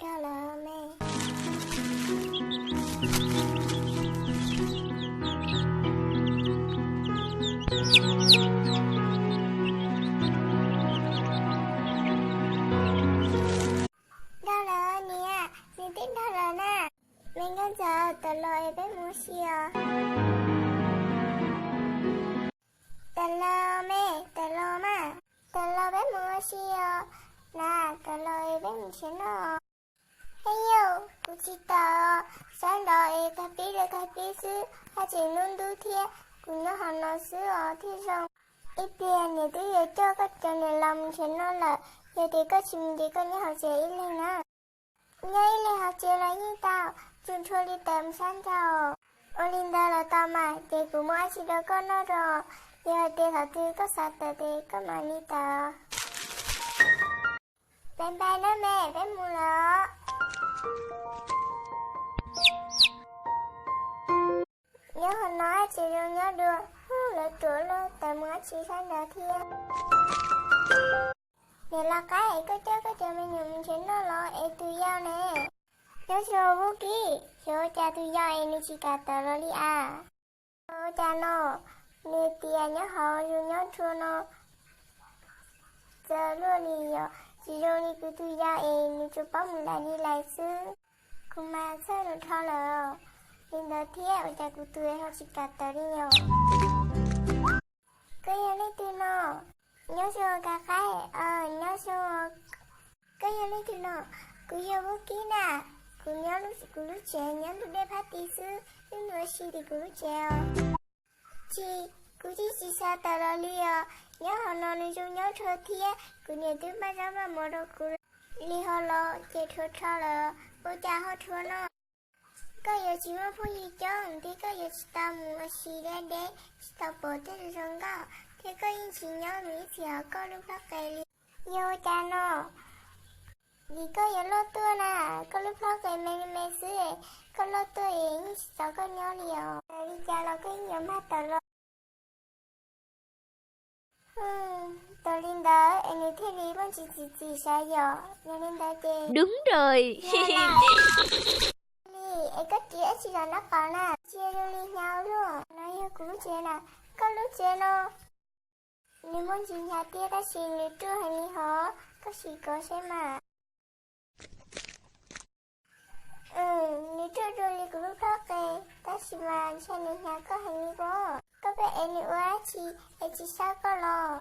Dag lawm me. Dag lawm niam, nws twb dag lawm na. Me Nkauj Ntxawm, tawm los es peb mus ua si os. Tawm los me, tawm los mas. Tawm los peb mus ua si os. Na, tawm los es peb mus nrhiav noj. He yawg, kuv tsis tawm, sab nraud es kag pib li kag pib xwb, haj tseem hnub ntub thiab, kuv nyob hauv no xwb os thiaj zoo. Ib pliag niam twb yuav coj koj cov niam laus mus nrhiav noj lawm, yog tias koj tsis mus ces koj nyob hauv tsev ib leeg na. Nyob ib leeg hauv tsev los yeej tau, tsuas nrhua li tawm mus sab nraud. Ua li ntawd los tau mas, ces kuv muab dab tsi rau koj noj rau, yog hais tias thaum twg koj xav tawm ces koj mam li tawm. Bye bye nawb me, peb mus lawm. Nyob hauv no dab tsi zoo nyob dua, lawv ruam luaj tawm mus dab tsi sab nraud thiab. Niam laus Qaib, koj coj koj cov me nyuam mus nrhiav noj los es tus yau ne? Nyob zoo Vub Kib, xyov ua cas tus yau es nws tsis kam tawm los li as. Ua cas no, nws tias nyob hauv zoo nyob nrhua no txawv luaj li yom, tsis zoo li kuv tus yau es nws tsuas paub mus lais li lais xwb. Kuv mas txhawj nws dhau lawm, li ntawd thiab ua cas kuv tus ho tsis kam tawm li yom. Koj yog leej twg no? Nyob zoo Kav Qaib, nyob zoo. Koj yog leej twg no? Kuv yog Vub Kib na, kuv nyob kuv lub tsev nyob ntug dej phab ti xwb, wb mus ua si tim kuv lub tsev os. Tsis, kuv tsis tsis xav tawm los li os, nyob hauv no nws zoo nyob rhuav thiab, kuv niam twb npaj zaub npaj mov rau kuv li hauv los ces rhuav dhau lawm, ua cas ho rhuav no? Koj yuav tsis muaj phooj ywg coob thiab koj yuav tsis tau mus ua si deb deb, tsis tau pom tej zoo nkauj, thiab koj yeej tsis nyob mus ib txhis hauv koj lub plhaub qe li. Yog ua cas no? Vim koj yuav luaj tuaj na, koj lub plhaub qe me me xwb, koj luaj tuaj es yeej tsis txaus koj nyob li os. Li cas los koj yeej yuav mag tawm los. Tau li ntawd es nws thiaj li muaj ntsis txim txim sav yom, yog li ntawd ces. Đúng rồi. Li es koj ris dab tsi los nraub qaum na, tsis zoo li hnyav ua luaj. No yog kuv lub tsev na, koj lub tsev no. Nws muaj ntsis hnyav tiag tab sis nws ruaj heev li hov, koj sim kov saib mas. Nws ruaj dua li kuv lub plhaub qe, tab sis mas ntshai nws hnyav koj heev li pob. Koj pheej ev nws ua dab tsi es tsis saib koj los?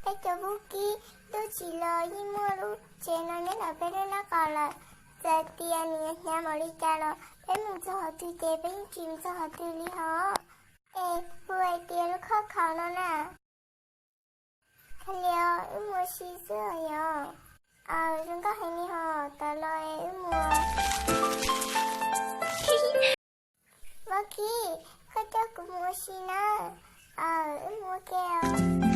Peb cov Vub Kib, twb tsis los yeej muaj lub tsev no nyob ntawm peb lub nraub qaum lawm. Txawm tias nws hnyav npaum li cas los peb mus txog qhov twg ces peb yeej tsis mus txog qhov twg li hov. Es hu hais tias lub khob khaum no na. Hais li os, wb mus ua si xwb os yom. Aws, zoo nkauj heev li hos, tawm los es wb mus. Vub Kib, koj coj kuv mus ua si na. Aws, wb mus ua ke os.